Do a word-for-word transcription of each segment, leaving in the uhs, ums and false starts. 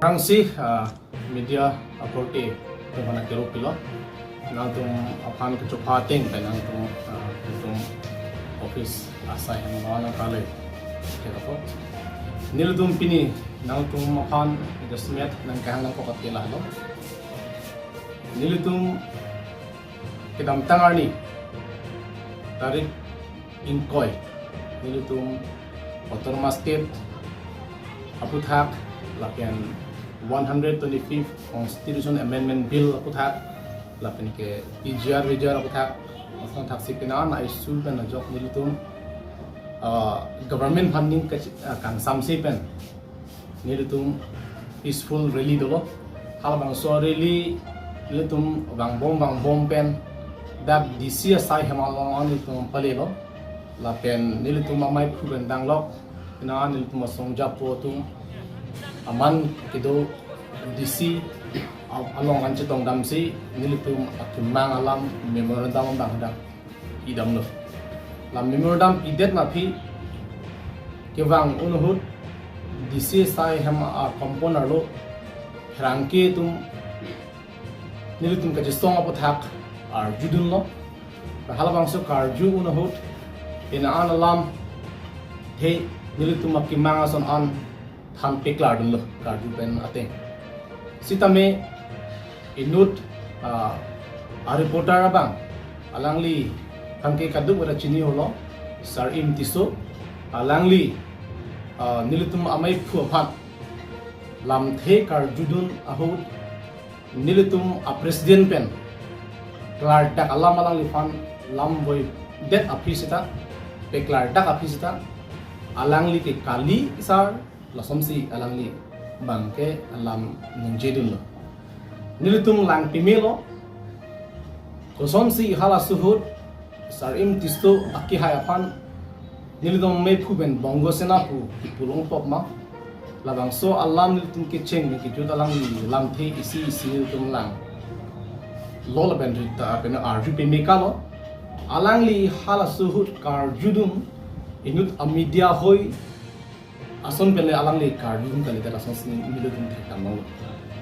Aphrangsi, ah, media akorte atum aphan kero pilo. Nangtum aphan kechopha ateng pen nangtum, ah, nangtum office asai hem lo nangkale. Kero po. Nelitum pini nangtum aphan jasemet nangkehang nangkokot ke lahelo. Nelitum kedamtang arni tarik ingkoi nelitum Autonomous State aputhak lapen one hundred twenty-fifth Constitution Amendment Bill aputhak lapen ke T G R V G R aputhak asang thaksi pena na issue pen ajok nelitum, ah, government funding ke, ah, kangsamse pen nelitum peaceful rally dolo. Halabangso rally nelitum vangbom vangbom pen dak D C asai hem along an nelitum palelo. Lapen nelitum amei phu pen danglok. Pena nelitum asong japo atum aman kedo D C a-, along an chetong damsi nelitum akemang alam memorandum abang dak idamlo. La memorandum idet aphi kevang un ahut D C asai hem a compound arlo pherangke atum nelitum kachesong aputhak arjudunlo. Halabangso karju un ahut pena an alamthe nelitum akemang ason an than peklardunlo karju pen ateng. Sitame inut, ah, a reporter abang alangli aphan ke kadokave ta chini holo, Sar-im Tisso, alangli, ah, nelitum amei phu aphan lamthe karjudun ahut nelitum a president pen klardak alam alangliphan lamvoidet aphi seta, peklardak aphi seta, alangli ke kali sar, lasonsi alangli abangke alam ningjedunlo. Nelitum lang pemelo, kosonsi halaso ahut Sar-im Tisso akehai aphan nelitum amei phu pen Bongo Sena pu kipu longpok ma. Labangso alam nelitum kecheng pen kejut alangli lamthe isi isi nelitum langlo lapen rita pen arju peme kalo. Alangli halaso ahut karjudun inut a media hoi ason pen le alangli karjudun kalidet asonsi nelitum thekdamlonglo.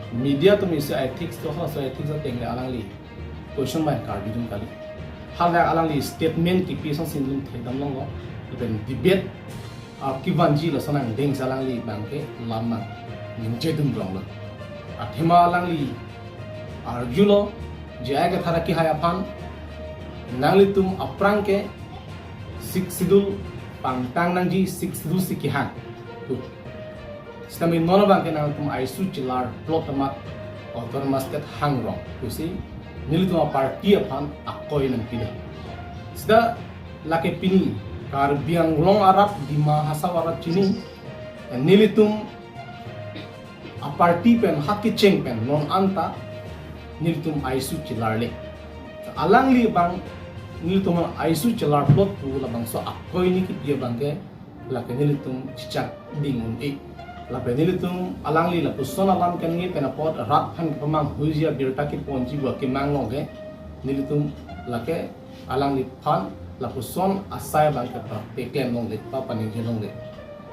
Media atum isi ethics do, halaso ethics ateng le alangli question pen karjudun kali. Hala alangli statement kipi asonsi nelitum thekdamlonglo. Lapen debate, ah, kevanji lason angdengsi alangli abangke lam nangchedunnong lo. Athema alangli arjulo, J I Kathar akehai aphan, nanglitum aphrang ke Sixth Schedule pangtang nangji, Sixth Schedule si kehang. Sitame non abangke nangtum a issue chelarplot amat Autonomous State hangrong pusi nelitum a party aphan akoi nangpilo. Sita lake pini Karbi Anglong arat, Dima Hasao arat chini, nelitum a party pen ha kecheng pen non anta nelitum a issue chelarle. Alangli abang nelitum a issue chelarplot pu labangso akoi ni kipi abangke lake nelitum chechak ding un-e. Lapen nelitum alangli lapuson alam kengi pen apot rat aphan kepamanghuiji abirta keponji pu akemang along ke nelitum lake alangliphan lapuson asai abangke paklem longle, papaningje longle.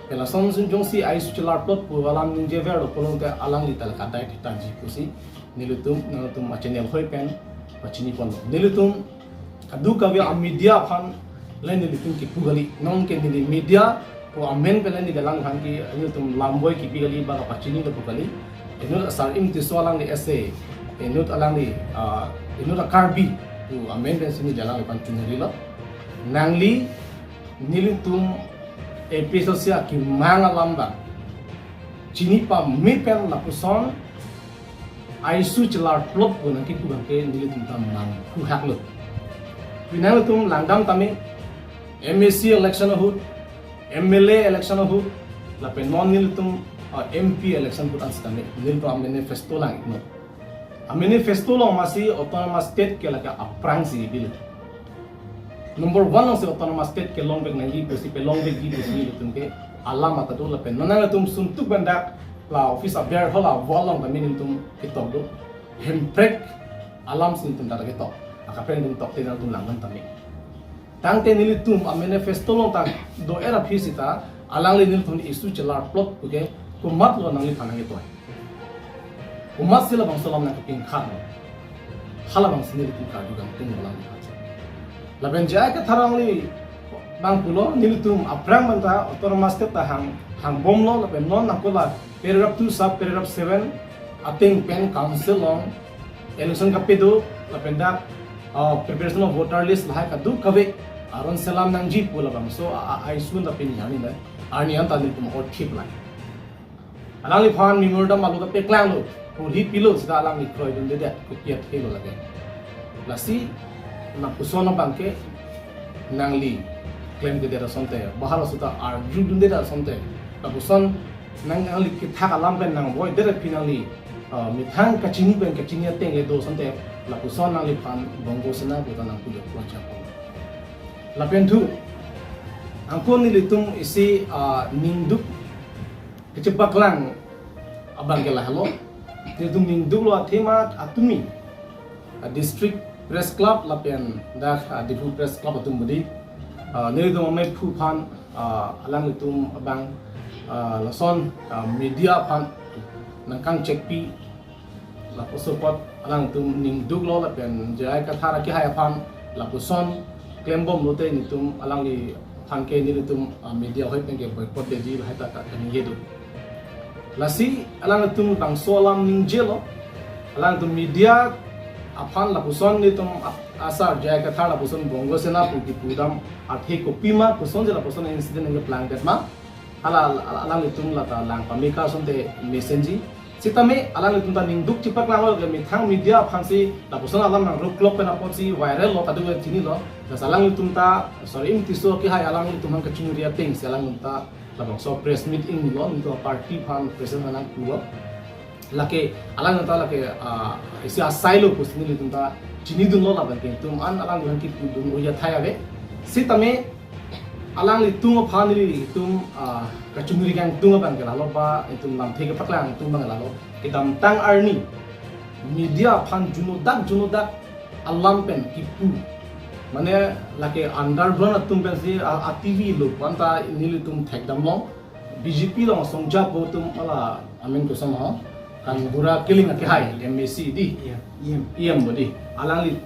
Pen lason sun jongsi a issue chelarplot pu alam ningjeverlo pulote alangli ta lake adai thetanji pusi nelitum, nangtum a channel hoi pen pachiniponlo. Nelitum kadokave a media aphan le nelitum kipu kali. Non ke neli media pu amen pen le neli alangliphan ke nelitum lamvoi kipi kali ba kapachinilo pu kali. Inut Sar-im Tisso alangli ese, inut alangli, ah, inut a Karbi pu amen pensi neli alangliphan chungrilo. Nangli nelitum A P H L C akemang alam abang chini pame pen lapuson a issue chelarplot pu nangkipu abangke nelitum ta manghuhaklo. Pini nangtum langdam tame, M A C election ahut, M L A election ahut, lapen non nelitum, ah, M P election ahut ansi tame nelitum a manifesto lang-iknon. A manifesto along masi Autonomous State ke lake aphrangsi bilo. Number one alongsi Autonomous State kelongvek nangji pusi pelongvekji pusi nelitum ke alam mata do lapen non nangtum sumtuk pen dak la office aber hola wall along tame nelitum ketok do. Hemprek alamsi nelitum dak ketok. Akaprek nelitum tokte nangtum langdam tame. Tangte nelitum a manifesto along ta do-er aphi sita alangli nelitum a issue chelarplot puke komatlo nangliphan nangketoi. Komatsi labangso alam nangkepingkhat lo. Halabangsi nelitum karju kangtung lo alangliphan. Lapen J I Kathar alangli abang pulo, nelitum aphrang manta autonomous state ta hang, hangbomlo, lapen non ako la paragraph two sub paragraph seven ateng pen council along election kapedo, lapen dak, uh, preparation of voter list lahai kadokave aron selam nangji pu labangso a, a, a issue ta pini arni le, arni anta nelitum orthip lang. Alangliphan memorandum alo ta peklanglo, porhi pilo, seta alangli kroidundedet, kopi athelo lake. Lasi, lapuson abangke nangli klemkledet asonte, bahar asuta arjudundedet asonte, lapuson nang, nangli kethak alam pen nangvoidet aphi nangli, uh, methang kachini pen kachini ateng le do asonte, lapuson nangliphan Bongo Sena puta nangpujok project. Lapen thu, angkon nelitum isi, uh, ningduk kachepaklang abangke lahelo. Nelitum ningduklo athema atumi, ah, District Press Club lapen dak, ah, Diphu Press Club atum budi. Ah, nelitum amephu aphan, ah, alanglitum abang, ah, lason, ah, media aphan nangkangchekpi. Lapuson apot alangtum ningduklo lapen J I Kathar akehai aphan lapuson klembom lote nelitum alangliphan ke nelitum, ah, media ahoi pen ke boycott detji lahai ta ka kaningje do. Lasi alanglitum bangso alam ningjelo, alanglitum media aphan lapuson nelitum ap-, asar J I Kathar lapuson Bongo Sena pu kipudam athe kopima, kosonsi lapuson incident nangkeplangdet ma. Hala, hala, alanglitum lata lang pameka asonte mesenji. Sitame alanglitum ta ningduk chepaklanglo ke methang media aphansi lapuson alam nangruklok pen apotsi viral lo, kadokave chinilo. Lasi alanglitum ta, sorry, Imtiso akehai alanglitum aphan kachingri atengsi alanglitum ta labangso press meet ingnilo, nelitum party aphan president nangpulo. Lake, alang ta lake, ah, isi asai lo pusi nelitum ta chinidunlo, lapen ke itum an alanglitum kipudun oya thai ave. Sitame alanglitum aphan nelitum, ah, kachingri kangtung abangke lahelo ba, itum lamthe kepaklang atum abang lahelo. Kedamtang arni media aphan junodak junodak alam pen kipu. Mane lake underground atum pensi, ah, a T V lo pu anta nelitum thekdamlong. B J P along asong japo atum hala amen koson ho, kan bura Killing akehai, M A C di. Iya, E M. E M bodi. Alangli,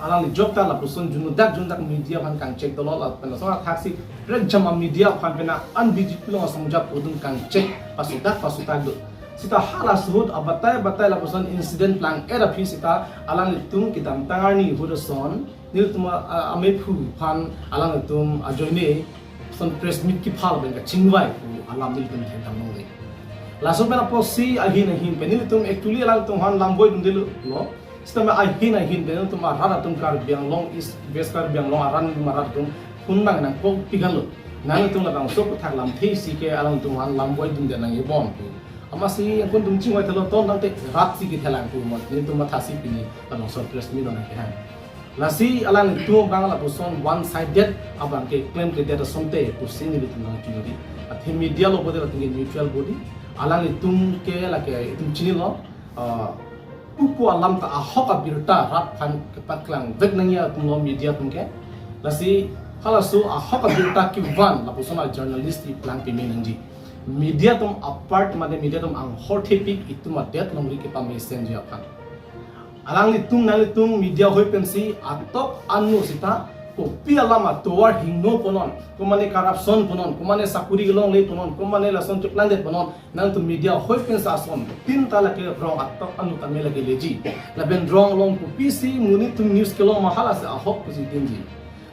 alangli jok ta lapuson junodak junodak media aphan kangchek dolo lapen lason athaksi prekjam a media aphan pena an B J P along asong japo atum kangchek pasudak pasudak do. Sita hala suhut abatai batai lapuson incident plang-et aphi sita alanglitum kedamtang arni ahut ason nelitum a, a, amephu aphan alanglitum ajoine son press meet kiphal pen kachingvai pu alam nelitum thekdamlongle. Laso pen apotsi ahin ahin pen nelitum actually alanglitum aphan lam voidundelo. Sitame ahin ahin pen nelitum arat atum Karbi Anglong East, West Karbi Anglong arat nelitum arat atum phone nang nangkokpi kan lo. Nanglitum labangso aputhak lamthe isi ke alanglitum aphan lam voidunde nangji bon pu. Amatsi angkon atum chingvai thelo ton nangte rat si kethelang pu amat nelitum mathasi pini labangso press meet nangkehang. Lasi alanglitum abang lapuson one sided abangke klemkledet asonte pusi nelitum nangchinidun. Athe media lo bodi latum ke neutral bodi. Alanglitum ke lake itum chinilo, ah, pupu alam ta ahok abirta rat aphan kepaklang vek nangji atumlo media atum ke. Lasi halaso ahok abirta kevan lapuson a journalist iplang peme nangji. Media atum apart mane media atum anghor thepik itum adet longri kepamesenji aphan. Alanglitum nanglitum media ahoi pensi atok anu sita kopi alam atovar hingno punon, komane corruption punon, komane sakuri kelongle punon, komane lason cheplangdet punon, nangtum media ahoi pensi asontin ta lake rong atok anu tame lake leji. Lapen rong along kopisi monit atum news kelong ma halasi ahok pusi dinji.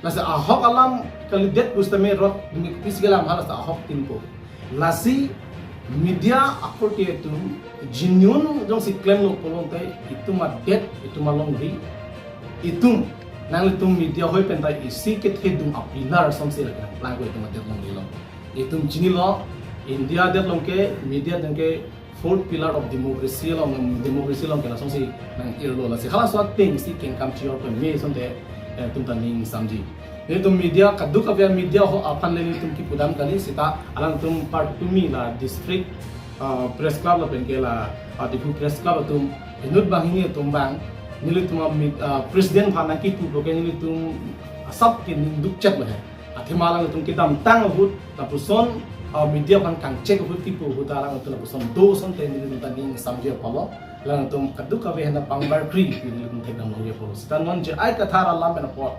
Lasi ahok alam kalidet pusitame rot demi kopisi kelang halasi ahok tinpo. Lasi media akorte atum genuine jongsi klemlo pulote itum adet, itum alongri, itum nanglitum media ahoi penta isi kethedung a pillar asonsi lake nangplangpo itum adet alongri lo. Itum chinilo, India adet along ke media atum ke fourth pillar of democracy along, democracy along ke lasonsi nang-irlo. Lasi halaso atengsi kengkam chior peme asonte, eh, itum ta ning samji. Nelitum media kadokave media ho aphan le nelitum kipudam kali sita alangtum part tumi la district, ah, press club lapen ke la, ah, Diphu Press Club atum inut banghini atum abang nelitum a mid-, ah, president aphan nangkipu puke nelitum asap ke ningduk chet lo he. Athema alangtum kedamtang ahut lapuson, ah, media aphan kangchek ahut kipu ahut alangtum lapuson do asonte nelitum ta ning samji apotlo. Alangtum kadokave aphan pangbar kri pu nelitum thekdam longji apotlo. Seta non J I Kathar alam pen apot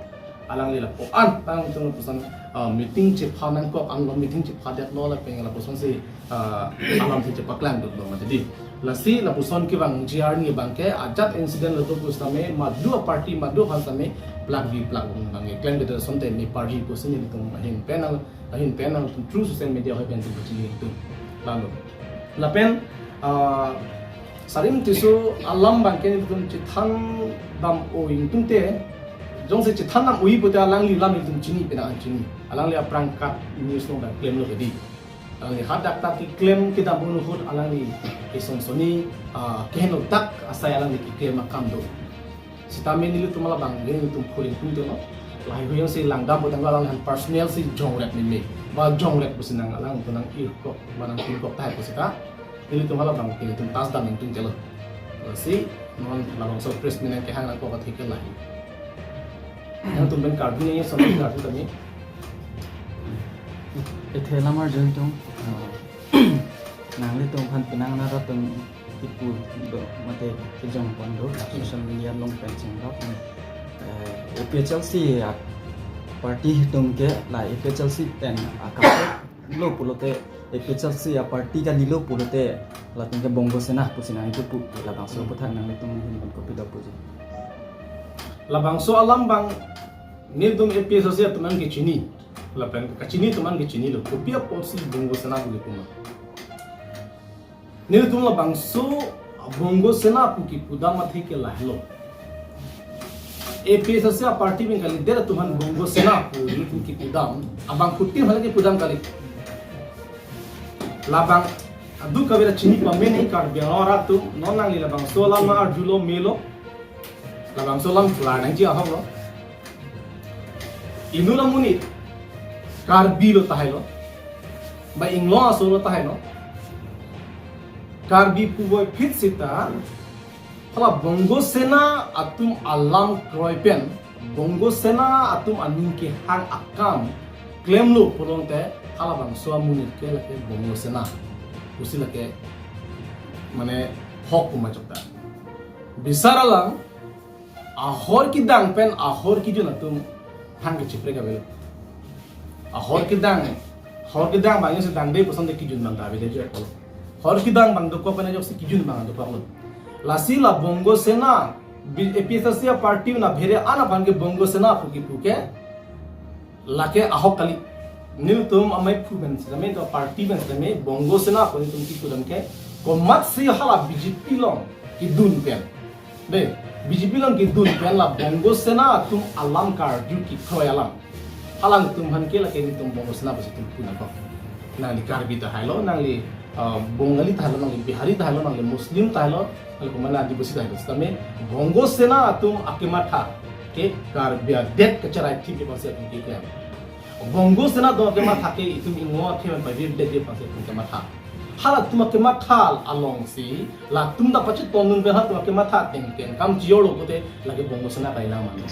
alangli lapu-an alangtum lapuson, ah, meeting chepha nangkok, along meeting chepha detlo lapen lapusonsi, ah, alamsi chepaklang duklo mati di. Lasi lapuson kevangji arni abangke ajat incident lo do pusitame madu a-party madu aphan sitame plak di plak abangke klemkledet asonte me party pusi nelitum ahin pen nang, ahin pen nang through social media ahoi pen tum pachini tum. Lalo. Lapen, ah, Sarim Tisso alam abangke nelitum chethan dam-o ingtungte, jongsi chethan dam-o-i pute alangli alam nelitum chini pena an chini. Alangli aphrang kat news along dak klemlo kedi. Alangli hadak ta keklem kedam ahut alangli kesonsoni, ah, keheno dak asai alangli keklem akam do. Sitame nelitum labang nelitum phuling tum telo. Lahai hu jongsi langdam putang alangli aphan personal si jongrep meme. Ba jongrep pusi nang alangtum nang-irkok, ba nangpinkok tahai pusita. Nelitum halabang nelitum tasdam ingtung telo. Si non labangso press meet nangkehang nangkok atheke lahai. Nangtum pen Karbi nangji ason Karbi kami. Kethe lamar jun tum, eh, nanglitum aphan penang naratum ipu do mate kejong pon do, social media along pen chengdok, eh, A P H L C a-party atum ke la A P H L C pen akam lo pulote, A P H L C a-party kalilo pulote latum ke Bongo Sena pusi nang itu pu, labangso aphuthak nanglitum ahin pen kopi do puji. Labangso alam abang nelitum A P H L C atum an kechini. Lapen kachini atum an kechinilo. Kopi apotsi Bongo Sena pu kipu ma? Nelitum labangso Bongo Sena pu kipudam atheke lahelo. A P H L C a-party pen kalidet atum aphan Bongo Sena pu nelitum kipudam. Abangphutin hala kipudam kali. Labang kadokave chini pame ni Karbi Anglong arat atum, non nangli labangso alam arjulo melo. Labangso alam klar nangji ahoklo. Inut amonit Karbi lo tahai lo. Ba inglong aso lo tahai lo. Karbi puvoiphit sita hala Bongo Sena atum alam kroi pen, Bongo Sena atum aning kehang akam klemlo pulote halabangso amonit ke lake Bongo Sena pusi lake mane hok puma chokta. Bisar alam, ahor kedang pen ahor kejun atum thang kechiprek avelo. Ahor kedang, ahor kedang abang jongsi dangde pusonte kejun abang ta avedet joklo. Ahor kedang abang dokok pen ajoksi kejun abang dokoklo. Lasi la Bongo Sena, B-, A P H L C a-party na bhere an aphan ke Bongo Sena pu kipu ke lake ahok kali. Nelitum amei phu pen sitame, to party pen sitame Bongo Sena pu nelitum kipudam ke komatsi hala B J P along kedun pen. De, B J P along kedun pen la Bongo Sena atum alam karju kekroi alam. Alangtum aphan ke lake nelitum Bongo Sena pusi itum pu nangkok. Nangli Karbi tahai lo, nangli, uh, Bongali tahai lo, nangli Bihari tahai lo, nangli Muslim tahai lo, nangli komane Adivasi tahai lo. Sitame Bongo Sena atum akematha ke Karbi adet kacherai thip aphansi atum keklem. Bongo Sena atum akematha ke itum inglong akhei pen pavirdetji aphansi atum kematha. Halatum akematha alongsi latum ta pachit tondun pen halatum akematha ateng ateng kam chijorlo pute lake Bongo Sena kai lang man.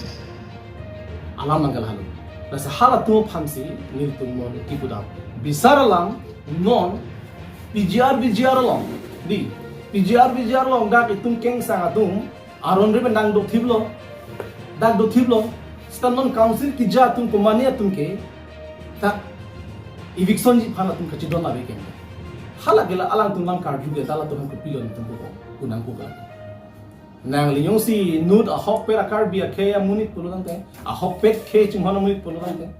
Alam abang ke lahelo. Lasi halatum aphansi nelitum non kipudam. Bisar alam non P G R V G R along, di, P G R V G R along dak itum kengsang atum aron ri pen dang dothiplo. Dak dothiplo. Seta non council keja atum komane atum ke ta eviction ji aphan atum kachidon ave ke. Hala ke la alangtum alam karju ke ta latum aphan kopilo nelitum pu ko, pu nangkok ke. Nangli jongsi inut ahokpet a-Karbi akhei amonit pulo tangte, ahokpet khei chinghon amonit pulo tangte,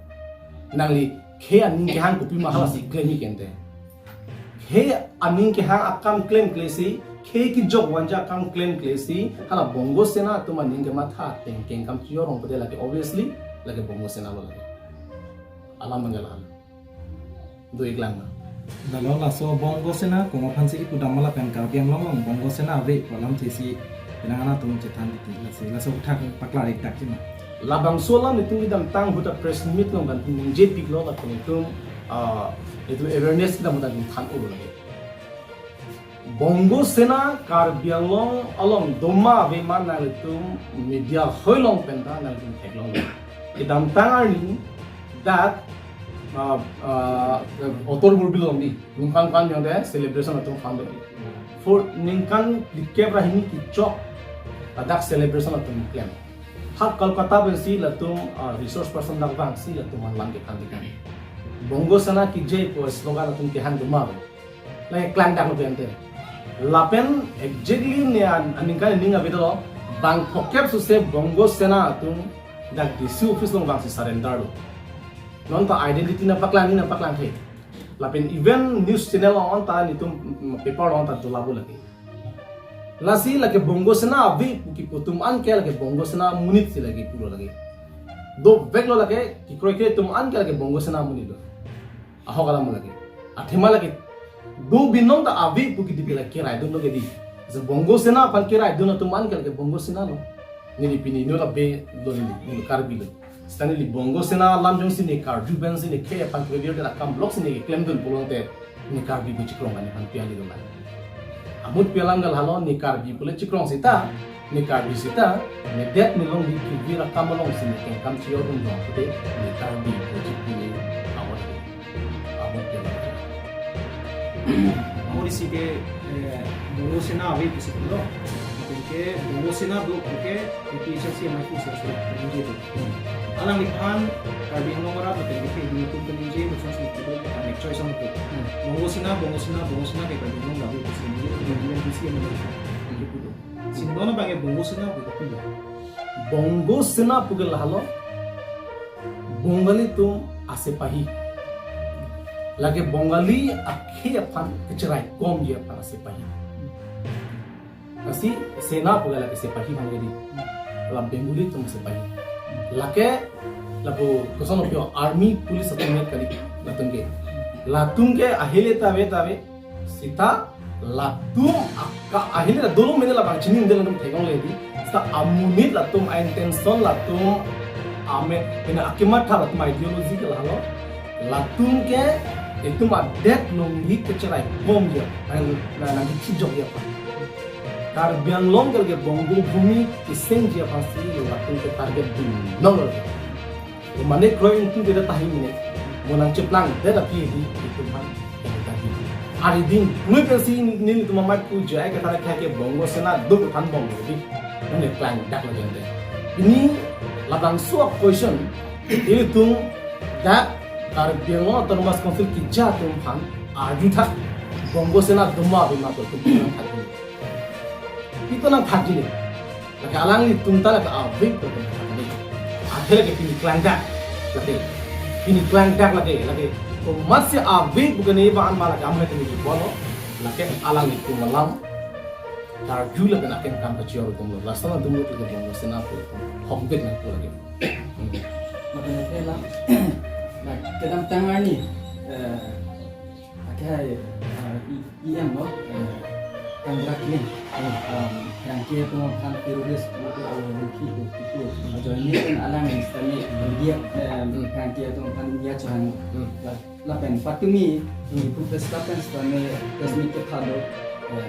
nangli khei aning kehang kopima halasi klemji kente. Khei aning kehang akam klemkle si, khei kejok vangji akam klemkle si, hala Bongo Sena atum aning kematha ateng ateng kam chijorong pute lake obviously lake Bongo Sena lo lake. Alam abang ke lahelo. Do-ik lang ma? Lalo laso Bongo Sena komat aphansi kipudam ma lapen Karbi Anglong along Bongo Sena ave pu alamthe si penang anatum chethan titi, lasi laso aphuthak paklar-ik dak ji ma? Labangso alam itum kedamtang ahut a-press meet along kan itum ningjepiklo lapen itum, ah, itum awareness kedam ahut a itum than-olo lake. Bongo Sena Karbi Anglong along doma ave ma nanglitum media ahoi along pen ta nanglitum theklong. Kedamtang arni dak, ah, ah, Otor Borbil along di, ningkan kan yang de celebration atum fund di. Ningkan phlikep ra hini kechok ladak celebration atum klem. Ha Kolkata pensi latum, ah, resource person dak vangsi latum alam kethan tekan. Bongo Sena ki jai pu slogan atum kehang doma. Lake klangdaklo pu ante. Lapen exactly ne an-, aningkan ning avedetlo, bang phokep suse Bongo Sena atum dak D C office along vangsi surrender lo. Non ta identity nangpaklang, nangpaklang the. Lapen even news channel along ta, netum, mm, paper along ta dola pu lake. Lasi lake Bongo Sena ave pu kipu atum an ke lake Bongo Sena amonit si lake pulo lake. Doveklo lake, kekroikre atum an ke lake Bongo Sena amonit lo. Ahok alam lake. Athema lake. Do binong ta ave pu kidi ke lake keraidunlo ke di. Je Bongo Sena aphan keraidun atum an ke lake Bongo Sena lo. Neli pini inut abe lo neli, neli Karbi lo. Seta neli Bongo Sena alam jongsi ne karju pensi ne khei aphan kevir de akam block si ne klemdun pulote ne Karbi pu chikrong kan nephan piali doma. Amut pi alam ke lahelo, ne Karbi pule chikrong seta, ne Karbi seta, ne det ne long di kevir akam alongsi ne kengkam chior dun dong pute ne Karbi pu chipini awat. Amut ke lahelo. Amut isi ke, eh, Bongo Sena ave pusi pulo. Lapen ke Bongo Sena do ke A P H L C M I Q sir sir peningje do. Alangliphan Karbi Anglong arat lapen ke Karbi atum peningje do, song sing kudo, anek choi song kudo. Bongo Sena, Bongo Sena, Bongo Sena ke Karbi Anglong labu pusi peningje do, Karbi Anglong pusi peningje do. Sing dono bang ke Bongo Sena kudo kudo. Bongo Sena pu ke lahelo Bongali atum asepahi. Lake Bongali akhei aphan kachiraikomji aphan asepahi. Lasi Sena pu ke lake sepahi aphan ke di. La Bengali atum sepahi. Lake lapu koson opio army police atum net kali latum ke. Latum ke ahile ta ave ta ave. Seta latum aka ahile ta dolo mene labang chini undel latum theklongle di. Seta amonit latum a-intention latum ame pina akimat tha latum ideology ke lahelo. Latum ke itum adet along hi kachiraikomji, nang, nang, nangkichijokji aphan. Karbi Anglong ke lake Bongo Bhumi kesengji aphansi latum ke target dun nol. Mane kroi ingtung ke tahai mene. Mo nangcheplang det api di itum aphan. Ari ding. Nui pensi nelitum amat ku J I Kathar akhei ke Bongo Sena do pu than bom di. Mane klangdak lagi ante. Pini labangso a-question ilitum dak Karbi Anglong Autonomous Council keja atum aphan arju tha, Bongo Sena doma ave ma pu itum nangthan. Itum nangthanji ne. Lake alanglitum ta lake ave pu nangthan ne. Athe lake pini klangdak lake. Pini klangdak lake, lake. Komatsi ave pu ke ne ba an ma lake amhai tini di bono. Lake alanglitum alam karju lapen akengkam kachior atum lo. Lason atum lo ke Bongo Sena pu hokbet nangpo lake. Hmm. Maka na thela. Na kedamtang arni, eh, akhei, eh, E M lo, eh, Conrad Kling. Hmm. Um, pherangke atum aphan terrorist pu ke awal mungkin itu. Ajoine kan alang sitame media, eh, Hmm. pherangke atum aphan media chohang. Hmm. La- Lapen patumi, Hmm. ipu press lapen sitame press meet kepado, eh,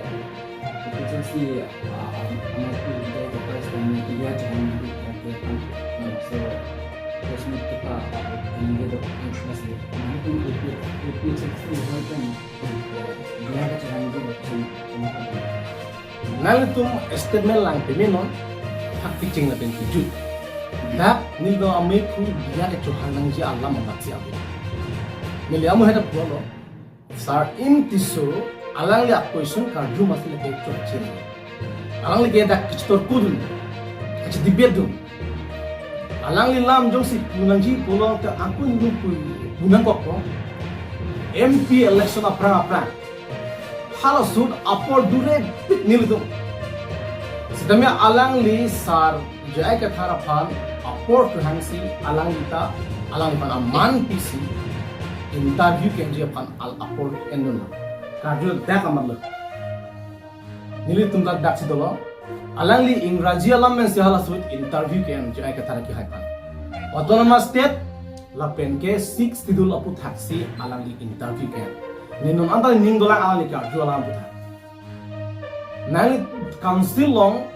ipu chengsi, ah, ah, amai ku J I Kathar sitame iya jangan di kaki kan. Hmm. So, press meet kepa, ah, ini gitu. Hmm. Masih, nah, itu ipu, ipu chengsi hal kan, eh, iya ka jangan gitu, jangan, jangan. Nanglitum statement lang peme non, thak piching lapen kijut. Dak nelitum amei phu diya kechohang nangji alam amatsi ave. Neli amu heda pulo, Sir M Tisso, alangli a-question karju amatsi lake chokche. Alangli ke dak kechitor kudun, kechidebate dun. Alangli alam jongsi pu nangji pulote angkun dun pu, pu nangkokpo. M P election aphrang aphrang. Halaso ahut apor dure pik nelitum. Sitame alangli Sir J I Kathar aphan apor kehangsi alangli ta alangliphan aman pisi interview kenji aphan al apor endun. Karju dak amat lo. Nelitum ta daksi dolo. Alangli Ingraji alam mensi halaso ahut interview ke-en J I Kathar kehai aphan. Autonomous State lapen ke Sixth Schedule aphuthaksi alangli interview ke-en. Ne non anta ning dolang alangli karju alam aphuthak. Nangli council along,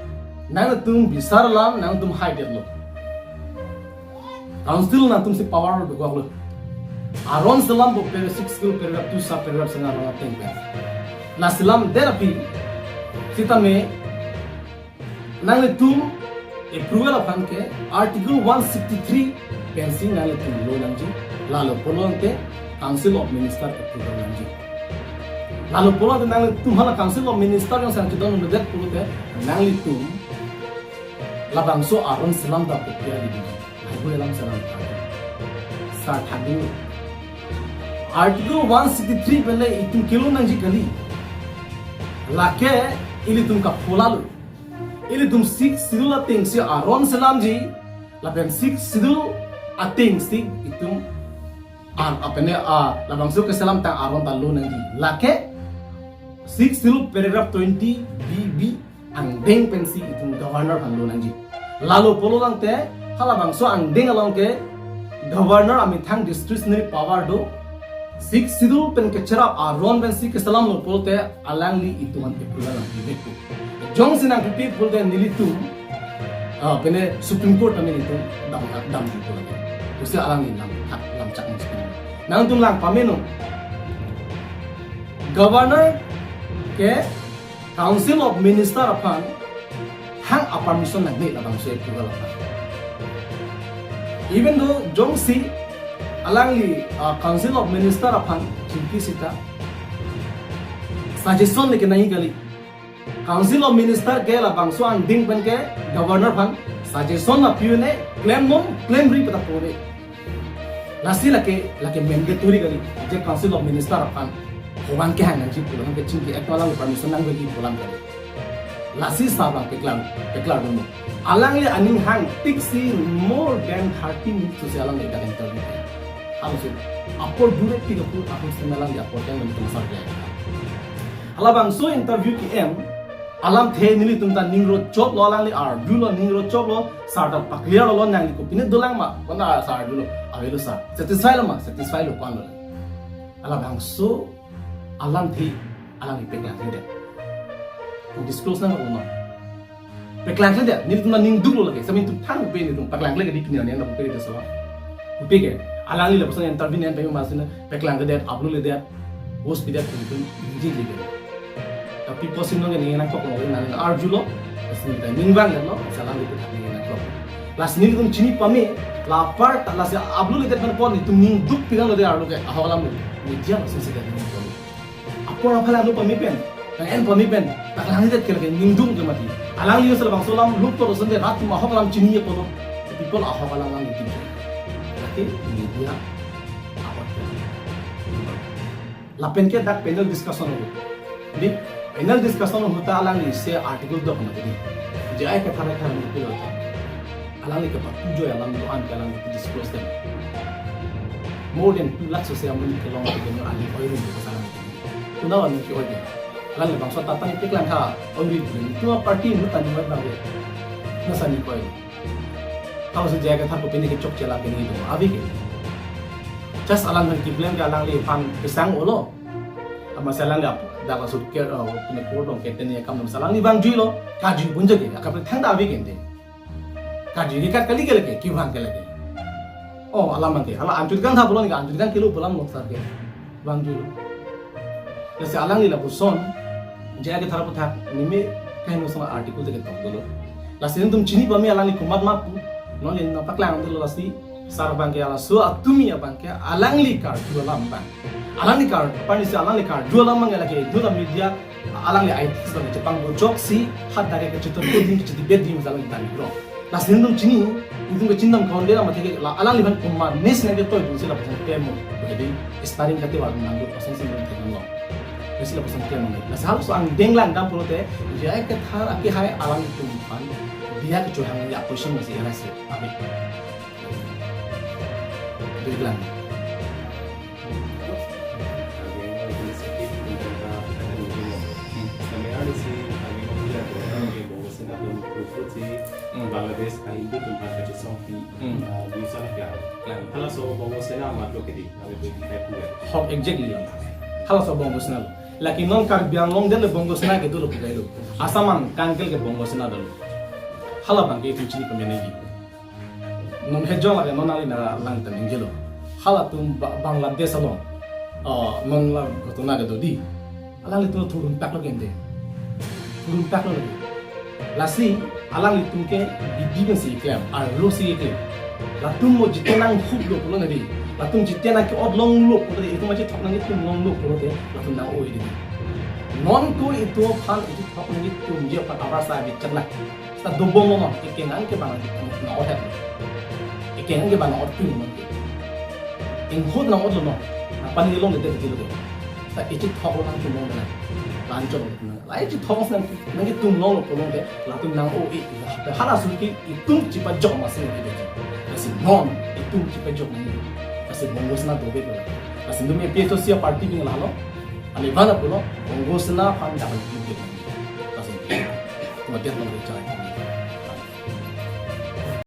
nangtum bisar alam, nangtum haidetlo. Council nangtumsi power dokoklo. Aron selam bo per Sixth Schedule paragraph two sub paragraph sena rong ateng pen. La selam det aphi Sitame nanglitum approval aphan ke Article one sixty-three pensi nanglitum lo nangji, lalo pulote Council of Minister approval nangji. Lalo pulote nanglitum hala Council of Minister yang sang chedon medet pulote nanglitum labangso aron selam dap kopia di. Lagu alam selam tadi. Sar tadi. Article one sixty-three pen le itum kelo nangji kali. Lake ilitum kaphola lo. Ilitum Sixth Schedule atengsi aron selamji. Lapen Sixth Schedule atengsi itum ar apene a labangso keselam tang aron ta lo nangji. Lake Sixth Schedule paragraph twenty B B angdeng pensi itum governor aphan lo nangji. Lalo pulo tangte halabangso angdeng along ke governor amethang discretionary power do. Sixth Schedule pen kecherap aron pensi keselam lo pulote alangli itum aphan approval nangpipe. Jongsi nangpipe pulote nelitum, ah, pene Supreme Court kami nelitum dam dam di pulo. Pusi alangli lam thak lam chak nangpi. Nangtum lang pamenon. Governor ke Council of Minister aphan hang a permission nangne labangso approval aphan. Even though jongsi alangli, uh, Council of Minister aphan chingki sita suggestion le kenangji kali. Council of Minister ke labangso angdeng pen ke governor aphan suggestion na piu ne klem nom klem ri pata pore. Lasi lake, lake mandatory kali. Je Council of Minister aphan hovan kehang nangji pulang ke chingki ek alang permission nangji pulang kali. Lasi sar abang peklang, peklang dulu. Alangli aning hang tiksi more than thirty minutes si alangli dak interview. Halo si apor dure tiga puluh tahun semelang di apor yang lebih besar dia. Halabangso interview ke-en, alamthe nelitum ta ning rochoplo, alangli arjulo, ning rochoplo, sar ta pakliar lo, nangli kopine dolang ma, kona sar arjulo, avelo sar, satisfy lo ma, satisfy lo, ko-an lo. Halabangso alamthe alangli peklangkledet. Disclose nang uno. Peklangkledet, nelitum ta ning duklo lake, sami tum thang pe nelitum peklangkle ke di pini ane na pe ke so. Pe ke, alangli lapuson interview pen pe masina peklangkledet, upload ledet, post pidet nelitum ningje ledet. Tapi post ino ke ning nangkok lo, nang arjulo, asini ta ning vanglo, salam itu tak ning nangkok. Lasi nelitum chini pame, lapar ta lasi upload ledet pen pon nelitum ning duk pilang lo de arlo ke, ahok alam lo, media lo sisi ke ning pon. Apor aphan lo pame pen, nang-en pame pen, peklangkledet ke lake ning duk ke mati. Alangli sel bangso alam luk to rosen de rat ma ahok alam chini ye kono. People ahok alam lang itu. Lake media ahok. Lapen ke dak panel discussion lo. Di panel discussion lo ta alangli isi article dok na di. J I Kathar Kathar lo pilo. Alangli kepatu joy alam do-an ke alangli disclose dem. More than two lakhs isi amun kelong ke alangli oirin ke salam. Tuna amun ke oirin. Alangli bangso tata ni peklangkha oirin. Tuna party mutan ni mat bang. Nasa ni koi. Kalau si J I Kathar kopine ke chokche lake ni do. Ave ke. Just alangli keklem ke alangliphan kesang olo. Amat si alangli dak laso ke, uh, pine kurang ke teni akam nam si alangli vangjuilo. Kajui pun jagi. Akam thang ta ave ke ente. Kajui ke kat kali ke lake, kevang ke lake. Oh, alam ante. Hala anchot kang tha pulo ni, anchot kang kelo pulang mok sar ke. Vangjuilo. Lasi alangli lapuson, J I Kathar aputhak, nime kahin usama article te ketok dolo. Lasi nelitum chini pame alangli komat ma pu, non neli nangpaklang dolo lasi, sar abang ke halaso atumi abang ke, alangli karju alam abang. Alangli kar, panisi alangli karju alam abang ke lake, duta media, alangli I T bang chepang bojok si, hat dake ke cheton ko ding, cheti bed ding, alangli tani bro. Lasi nelitum chini, nelitum ke chini dam kaun dera mate ke la, alangliphan komat mes nang ke toi dun si lapuson klem mo. Jadi, starring kati war nang dut pasang si nelitum thek nang lo. Lasi lapuson klem mo. Lasi halaso angdeng lang dam pulote, J I Kathar akehai alanglitum aphan, dia kechohang ya question masih era si. Abe. Dui lang. Hmm. Bangladesh ahin tu tempat kacil songpi, Hmm. ah, di sana kya? Klang. Halaso Bongo Sena amat lo kedi, kami pergi kai puya. Hok exactly. Halaso Bongo Sena lo. Lake non Karbi Anglong den le Bongo Sena ke dolo pukai lo. Assam an kangkel ke Bongo Sena dolo. Hala abang ke itum chini pame nangji. Non hejong lake non ali na lang ta ningjelo. Halatum Ba-, Bangladesh along. Oh, non la ghotona ke do di. Alanglitum thurun tak lo kente. Lun pak lo lagi. Lasi alanglitum ke bidi pensi keklem, arlo si keklem. Latum mo jiten nanghup lo pulo nadi. Latum jiten nangke-ot longlo pulo nadi. Itum ajit thok nangketum longlo pulote latum nang-o-e dei. Non ko itum aphan ajit thok nangketum je aphan abrasa bicharla. Seta dobom lo non, ekengang ke bang nang-ohet. Ekengang ke bang nang-ot pin lo non. Inghut nang-ot lo non. Nangpaningje longledet lo. Seta ajit thok lo nangtum longledet. Lanchot lo nang. La ajit thok nang, nangketum longlo pulote latum nang-o-e. Hala sulki itum chipajok masi nang dei. Lasi non itum chipajok nang. Lasi Bongo Sena dovek lo. Lasi num A P H L C a-party bing lalo. Ani bana pulo Bongo Sena aphan double dovek. Lasi. Kemudian nang chai.